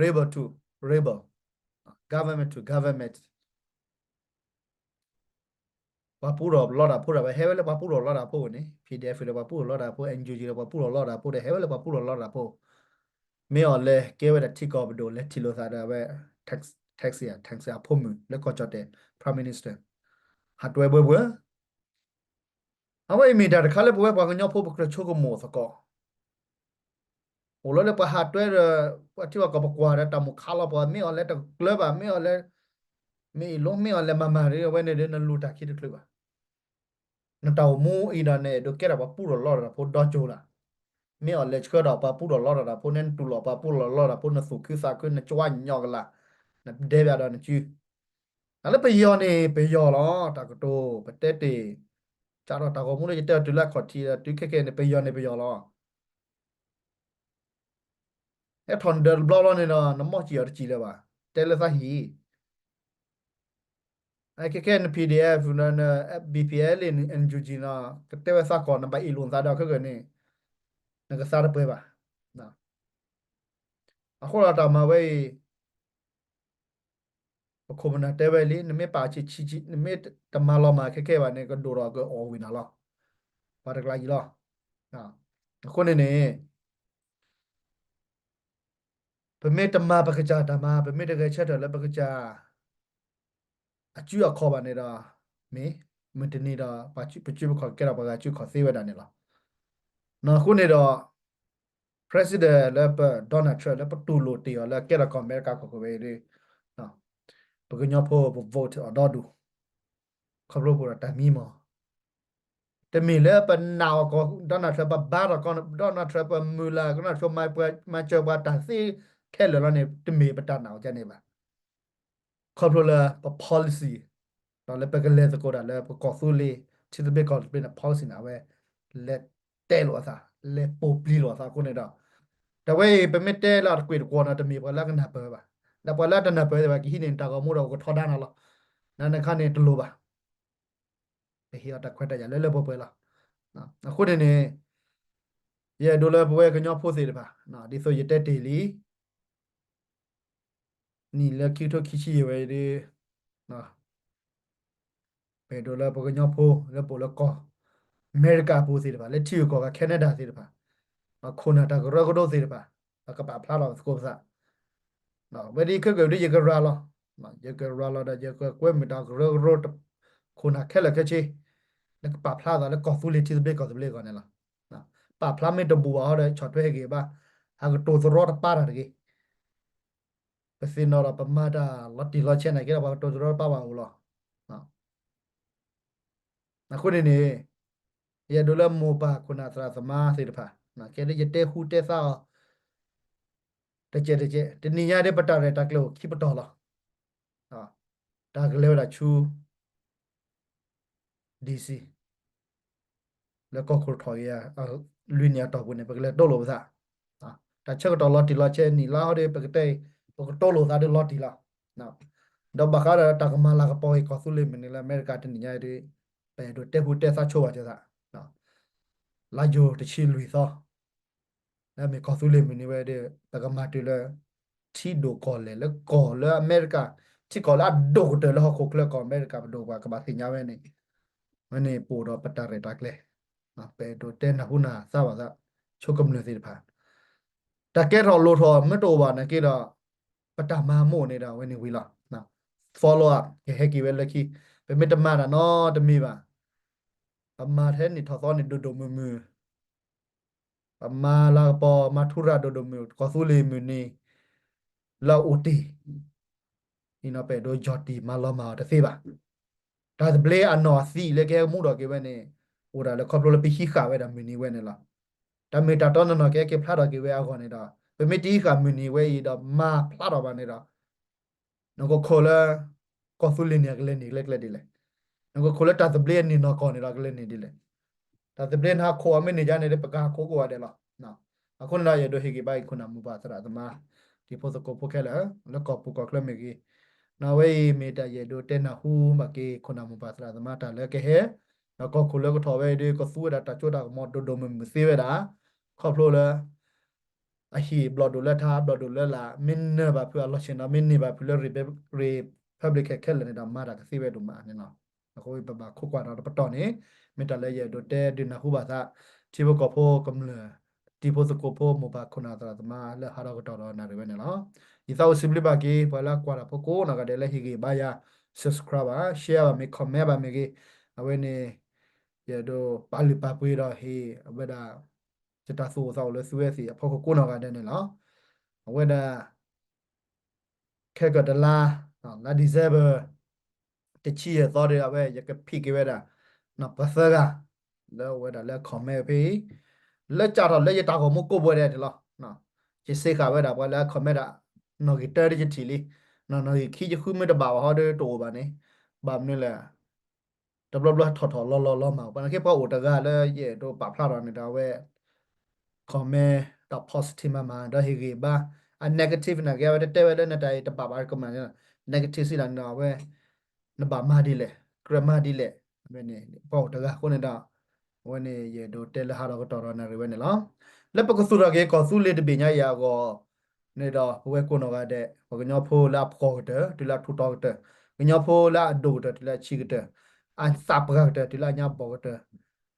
rebel to rebel, government to government ပှၤပူထီၣ်လီတၢ်ဖိဒၣ်ဝဲ ဟဲဝဲလၢပှၤပူထီၣ်လီတၢ်ဖိန့ၣ်, P D F လၢပှၤပူထီၣ်လီတၢ်ဖိ, N U G လၢပှၤပူထီၣ်လီတၢ်ဖိဒီး ဟဲဝဲလၢပှၤပူထီၣ်လီတၢ်ဖိ, မ့ၢ်အီၤလဲၤကဲဝဲဒၣ်ထံကီၢ်ပဒိၣ် လဲၤထံၣ်လိာ်သးဒီးအဝဲ tax, tax, tax အဖိမုၣ်လၢကီၢ်ကၠီၣ်တဲၣ် Prime Minister ဟးတွဲဘှဲဘှဲ အဝဲအံၤမ့ၢ်တၢ်တခါလၢပဝဲပှၤကညီဖိပကြၢးဆိကမိၣ်သကိး အိၣ်လီၤလၢပှၤဟးတွဲဒီး ပှၤထံပှၤကီၢ်ပကွၢ်ဒီးတၢ်မိၣ်ခးလီၤပှၤ မ့ၢ်အီၤလဲၤတကျၢၤဘၣ် မ့ၢ်အီၤလဲၤ မ့ၢ်အံၤလိၣ် မ့ၢ်အီၤလဲၤမၤမၤဒီး အဝဲန့ၣ်ဒီးနလူၤတၢ်ခံတချုးဘၣ်. နတၢ်အိၣ်မူအံၤဒီး နအဲၣ်ဒိးကဲထီၣ်ပှၤပူထီၣ်လီတၢ်ဖိဒီကၠိၤလၢ် မ့ၢ်အီၤလဲၤဆှၢဒီးပှၤပူထီၣ်လီတၢ်ဖိ နတူၢ်လိာ်ပှၤပူထီၣ်လီတၢ်ဖိ နသူၣ်ခုသးခု နကွၢ်ညီကလာ် နဒဲဘၣ်ဒီးနစု တၢ်လၢပယီၤန့ၣ် ပယီၤလီၤ. တၢ်ကတိၤ ပတဲတ့ၢ် စးထီၣ်တၢ်ဂီၤမူလၢယတဲအီၤတုၤလၢအခီၣ်ထံးဒီး တုၤခဲကဲန့ၣ် ပယီၤန့ၣ်ပယီၤလီၤ. ဟဲထီၣ်နဒၢးတဘျီဘျီန့ၣ်ဒီး နမီၢ်စံၣ်အီၤတစံၣ်လၢၤဘၣ်. တဲလၢသးဟံၣ် ခဲခဲန P D F န B P L န N U G နီၤ ကတဲဝဲသးကီၢ် နဘၣ်အ့ၣ်လိာ်နသးဒီးခဲကနံၣ် နကသါတပှဲၤဘၣ်. အဃိဒီးတၢ်မၤဝဲအံၤ ပခိၣ်ပနၢ်တဲဝဲလံ နမ့ၢ်ပာ်ဆံးဆံး နမ့ၢ်တမၤလီၤမၢ်ခဲခဲဘၣ်န့ၣ် ကဒိၣ်ထီၣ်ကအီၣ်ဝံၤနၤလီၤ. ပှၤတကျါယံၤလီၤ. အဃိန့ၣ်န့ၣ် ပမ့ၢ်တမၤပကစၢ်တၢ်မၤ ပမ့ၢ်တဂဲၤဆၢထၢၣ်လၢပကစၢ် အစုအခီၣ်ဘၣ်န့ၣ်ဒီး မ့ၢ် မုၢ်တနံၤဒီး ပစုပခီၣ်ကဲထီၣ်ပှၤဂၤစုခီၣ်သ့ဝဲဒၣ်န့ၣ်လီၤ. အဃိန့ၣ်ဒီး President လၢပ Donald Trump လၢပတူၢ်လိာ်တ့ၢ်အီၤလၢကဲထီၣ်ကီၢ်အမဲရကၤကီၢ်ခိၣ်ဝဲအံၤဒီး ပကညီဖိပ vote အီၤဒီဒူၣ် ခီဖျိပအိၣ်ဒီးတၢ်မံမီၢ် တမ့ၢ်လၢပနာ်အီၤကီး Donald Trump ပဘါထီၣ်ကီး Donald Trump ပမုၢ်လၢ် Donald Trump မၤစၢၤပှၤတၢ်သ့ခဲလၢာ်လီၤန့ၣ် တမ့ၢ်ပတၢ်နာ်အီၤကန့ၣ်ဘၣ်. ခီဖျိလၢပ policy ဒီးလၢပကလဲၤသကိးတၢ်လၢပကီၢ်သူလ့ၤ ထံသဘျ့ကီၢ်သဘျ့န့ၣ် policy န့ၣ် အဝဲလဲၤတဲလိာ်အသး လဲၤပိာ်ပျံၤလိာ်အသးအဃိန့ၣ်ဒီး တဝဲအံၤ ပမ့ၢ်တဲလၢအတကွ့ၢ်တကွီၤန့ၣ် တမ့ၢ်ပှၤလၢအကနၢ်ပၢၢ်ဘၣ်. လၢပှၤလၢအတနၢ်ပၢၢ်သ့ၣ်တဖၣ် ကဟံးန့ၢ်တၢ်ဂီၤမူဒီးကထီဒါနၤလီၤ. နခါန့ၣ်တလိၣ်ဘၣ်. ပဟ့ၣ်အီၤတၢ်ခွဲးတၢ်ယာ်လၢလၢပှဲၤပှဲၤလီၤ. အဃိန့ၣ်န့ၣ် ယအဲၣ်ဒိးလၢပဝဲကညီဖိသ့ၣ်တဖၣ် ဒ်သိးယတဲတ့ၢ်လံ နံၣ်လၢခံကထိခံဆံယဲၢ်ဝဲဒီး ပအဲၣ်ဒိးလၢပကညီဖိလၢပအိၣ်လၢကီၢ်အမဲရကၤအပူၤသ့ၣ်တဖၣ် လၢထံဂုၤကီၢ်ဂၤ Canada သ့ၣ်တဖၣ် ပခိၣ်နၢ်တၢ်ကရၢကရိသ့ၣ်တဖၣ် ပကပာ်ဖျါထီၣ်ပသကိးပသး ဝဲဒ်ခဲကနံၣ်အံၤဒ်ယကရၤလီၤ, ယကရၤလီၤဒီးယကကွဲမုာ်တၢ်ကရၢကရိ ခိၣ်နၢ်ခဲလၢာ်ခဲဆ့ လၢကပာ်ဖျါသးလၢကီၢ်သူလ့ၤထံသဘျ့ကီၢ်သဘျ့အဂီၢ်န့ၣ်လီၤ. ပာ်ဖျါမ့ၢ်တဘူးဘၣ်ဟီဒီး ဆီၣ်ထွဲဟ့ၣ်ဂံၢ်ဘါ ဟးကတိၤသရီတပါတၢ်တဂ့ၤ. ပသ့ၣ်နီၣ်ဒီးပမၤတၢ်လီၤတံၢ်လီၤဆဲးနာ်က့ဒီး ပှၤကတိၤသရီတပါဘၣ်အိၣ်လီၤ. အဃိန့ၣ်န့ၣ် ယအဲၣ်ဒိးလၢမိၢ်ပၢ်ခိၣ်နၢ်သရၣ်သမါသ့ၣ်တဖၣ် ကဲလၢယတဲဟူတဲသါအီၤ တကဲးတကဲး တနံၤညါဒ်ပတၢ်ရဲၣ်တၢ်ကျဲၤအိၣ်ခံပတီၢ်လီၤ. တၢ်ကလဲၤဝဲဒၣ်ဆူ D C လၢကီၢ်ခိၣ်ထီၣ်ဂ့ၤ လွံၢ်နံၣ်အတီၢ်ပူၤန့ၣ် ပကလဲၤတိလိာ်ပသး တၢ်ဆၢကတီၢ်လီၤတံၢ်လီၤဆဲးနံၣ်လါဟီဒီး ပကတဲ ပကတိလိာ်သးဒီးလီၤတံၢ်လီၤ. ဒီးဘၣ်ဃးဒီးတၢ်ကမၤလၤကပီၤက့ၤကီၢ်သူလ့ၤမုၢ်နံၤလၢအမဲရကၤ တနံၤညါအံၤဒီး ပအဲၣ်ဒိးတဲဟူတဲသါဆိဘၣ်ကသး လါယူၤတဆံလွံၢ်သီ လၢအမ့ၢ်ကီၢ်သူလ့ၤမုၢ်နံၤဝဲဒီး ပကမၤတုၤလၢ ထံဒိၣ်ကီၢ်လဲၢ်လၢကီၢ်လၢအမဲရကၤ ထံကီၢ်လၢအဒိၣ်ကတၢၢ်လၢဟီၣ်ခိၣ်ချၢကီၢ်အမဲရကၤပဒိၣ်ပှၤကဘၣ်သ့ၣ်ညါဝဲန့ၣ် ဝဲန့ၣ်ပအိၣ်ဒီးပတၢ်ရဲၣ်တၢ်ကျဲၤ ပအဲၣ်ဒိးတဲနၢ်ဟူနၢ်သါဘၣ်သး ဆိကမျၢၢ်သ့ၣ်တဖၣ် တၢ်ကဲထီၣ်လိၣ်ထီၣ်မ့ၢ်တအိၣ်ဘၣ်နာ်က့ဒီး ပတၢ်မၤမ့ၢ်အိၣ်န့ၣ်ဒီး အဝဲန့ၣ်ဝံၤလီၤ. follow up ကဟဲက့ၤဝဲလၢခံ ပမ့ၢ်တမၤတၢ်နီတမံၤဘၣ် ပမၤထဲနံၣ်ထီၣ်သီန့ၣ်ဒိၣ်ဒိၣ်မုၢ်မုၢ် ပမၤလၤကပီၤ မၤထူရၤဒိၣ်ဒိၣ်မုၢ် ကီၢ်သူလ့ၤမုၢ်နံၤ လၢအအိၣ်တ့ၢ် အံၤနီၤ ပအဲၣ်ဒိးယီၢ်တံၢ်မၤလီၤမၢ်အီၤတသ့ဘၣ်. တၢ်သဘျ့အနီၢ်အသံးလၢကဟဲကမူထီၣ်က့ၤဝဲန့ၣ် အိၣ်ဒၣ်လၢခီဖျိလၢပဟံးဃာ်ဝဲဒၣ်မုၢ်နံၤဝဲန့ၣ်လီၤ. တၢ်မ့ၢ်တၢ်တီနီၢ်နီၢ်ကဟဲက့ၤဖျါထီၣ်က့ၤဝဲအဂီၢ်န့ၣ်ဒီး ပမ့ၢ်တဟံးဃာ်မုၢ်နံၤဝဲအံၤဒီးမၤဖျါထီၣ်ဘၣ်န့ၣ်ဒီး နကခိၣ်လၢ ကီၢ်သူလ့ၤန့ၣ် အကလဲၤနုာ်ကျဲကျဲဒ်လဲၣ်. နကခိၣ်လၢတၢ်သဘျ့အန့ၢ်နီၢ်ကီၢ်န့ၣ်ဒီး အကလဲၤနုာ်ဒ်လဲၣ်. တၢ်သဘျ့နဟးခိၣ်အီၤမ့ၢ်န့ၢ်ယါန့ၣ် ပကဟးခိၣ်ကိးဂၤဒဲးလီၤ. အဃိန့ၣ်ဒီး ယအဲၣ်ဒိးဟ့ၣ်ဂံၢ်ဘါအံၤခိၣ်နၢ်မိၢ်ပၢ်သရၣ်သမါ တံၤဖိသကိးဖိခဲလၢာ် လၢကီၢ်ပူၤကီၢ်ချၢမ့ၢ်ဂ့ၤ, နီၢ်ဝဲအံၤမ့ၢ်တၢ်ယအဲၣ်ဒိးတဲနၢ်ဟူဘၣ်က့ၤခိၣ်နၢ်မိၢ်ပၢ်သရၣ်သမါတၢ်လၢကဟဲ, ဒီးကီၢ်ခိၣ်လၢကထီၣ်ဝဲအံၤဒီး ကသူဝဲဒၣ်တၢ်စိတၢ်ကမီၤဒိၣ်ဒိၣ်မုၢ်မုၢ်သ့ဝဲဒၣ်, ခီဖျိလၢ အဟံၣ်ဘျီၣ်ဒိၣ်လၢထါ ဘျီၣ်ဒိၣ်လၢလာ် မ့ၢ်နၢၤဘၣ်ဖုးအလီၢ်ဆ့ၣ်နီၤ မ့ၢ်န့ၢ်ဘၣ်ဖုးလၢ Republican ခဲလၢာ်န့ၣ်ဒီး မၤတၢ်ကသ့ဝဲဒိၣ်မးန့ၣ်လီၤ. အဃိပဘၣ်ခိးကွၢ်ဒီးတပတီၢ်န့ၣ် မ့ၢ်တၢ်လၢယအဲၣ်ဒိးတဲဒုးနၢ်ဟူဘၣ်သး ထံဖိကီၢ်ဖိကမျၢၢ် တံၤဖိသကိးဖိမိၢ်ပၢ်ခိၣ်နၢ်သရၣ်သမါလၢဟးထီၣ်ကတီၢ်ဒီးနၣ်ရံၣ်ဝဲန့ၣ်လီၤ. ယသးအိၣ်စံးဘျုးဘၣ်က့ၤ ပှၤလၢအကွၢ်တၢ်ဖိကိးနီၢ်ဂၤဒဲးလၢဟ့ၣ်ဂံၢ်ဘါယၤ subscribe ဘၣ် share ဘၣ်မ့ၢ် comment ဘၣ်မ့ၢ်ဂ့ၤ, အဝဲန့ၣ် ယအဲၣ်ဒိးပာ်လုၢ်ပာ်ပှ့ၤဒီးဟ့ၣ်အဝဲဒၣ် ယတၢ်သူၣ်အိၣ်သးအိၣ်လၢသုဝဲသ့ၣ်အဖီခိၣ်ကိးနီၢ်ဂၤဒဲးန့ၣ်လီၤ. အဝဲဒၣ် ခဲကတလါ လါ December တဆံယဲၢ်သီဒီး အဝဲယကဖံးက့ၤဝဲဒၣ် ပှၤသၢဂၤ လၢအဝဲဒၣ်လၢ comment ဖဲအံၤ လၢကၢ်ထီၣ်လၢယတၢ်ဂီၤမူကိးဘှဲဒဲးန့ၣ်လီၤ. ယစ့ဃာ်ဝဲဒၣ်ပှၤလၢအ comment ဒၣ် နီၣ်ဂံၢ်တၢတယထံၣ်လံ, နီၣ်ဂံၢ်ခံယဃုမ့ၢ်တဘၣ်ဘၣ်ဟီဒီးတအိၣ်ဘၣ်န့ၣ်, ဘၣ်မနုၤလဲၣ် တဘျီဘျီထီၣ်ထီၣ်လီၤလီၤလီၤမၢ် ပှၤနာ်က့ပှၤအိၣ်တဂၤလၢယအဲၣ်ဒိးပာ်ဖျါထီၣ်န့ၣ်ဒီးအဝဲ comment တၢ် positive မးမး ဒီးဟ့ၣ်ဂံၢ်ဘါ, အ negative နာ်က့ အဝဲတတဲဝဲလၢနတၢ်အံၤတဘၣ်ဘၣ်ကမၣ်န့ၣ် negative စံးဒၣ်န့ၣ်ဒီးအဝဲ နဘၣ်မၤဒ်လဲၣ် ကြၢးမၤဒ်လဲၣ်, အဝဲန့ၣ် ပှၤအိၣ်တဂၤအဃိန့ၣ်ဒီး အဝဲန့ၣ် ယအဲၣ်ဒိးတဲလၢဟးထီၣ်ကတီၢ်ဒီးနၣ်ရံၣ်ဝဲန့ၣ်လီၤ. လၢပကသူၣ်ထီၣ်က့ၤကီၢ်သူလ့ၤတဘ့ၣ်ညါအံၤအဂီၢ်န့ၣ်ဒီး ပဝဲကိးနီၢ်ဂၤဒဲး ပှၤကညီဖိလၢအဖှီၣ်ကတၢၢ် တုၤလၢအထူးတီၤကတၢၢ်, ကညီဖိလၢအဒိၣ်ကတၢၢ် တုၤလၢအဆံးကတၢၢ်, အသးပှၢ်ကတၢၢ် တုၤလၢအညါဘီၣ်ကတၢၢ်,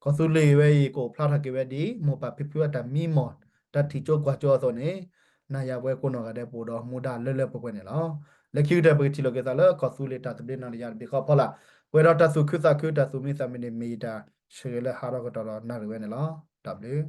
ကီၢ်သူလ့ၤဝဲအံၤ ကအိၣ်ဖျါထီၣ်က့ၤဝဲဒ် မိၢ်ပၢ်ဖံဖုအတၢ်မံမီၢ် တၢ်ထံၣ်ကၠိကွၢ်ကၠိအသိးန့ၣ်, နၤယၤပဝဲကိးနီၢ်ဂၤဒဲး ပအိၣ်ဒီးမူဒါလၢလၢပှဲၤပှဲၤန့ၣ်လီၤ. လၢခံကတၢၢ် ပကထံၣ်လိာ်က့ၤသးလၢကီၢ်သူလ့ၤတၢ်သဘျ့နီၢ်တယၢ်တဘ့ၣ်ဃီဖီလာ်, ပှဲၤဒီးတၢ်သူၣ်ခုသးခု တၢ်သူၣ်မံသးမုာ်န့ၣ် မ့ၢ်ယတၢ်ဆၢဂ့ၤလၢဟးထီၣ်ကတီၢ်ဒီးနၣ်ရံၣ်ဝဲန့ၣ်လီၤ. တၢ်ဘျုး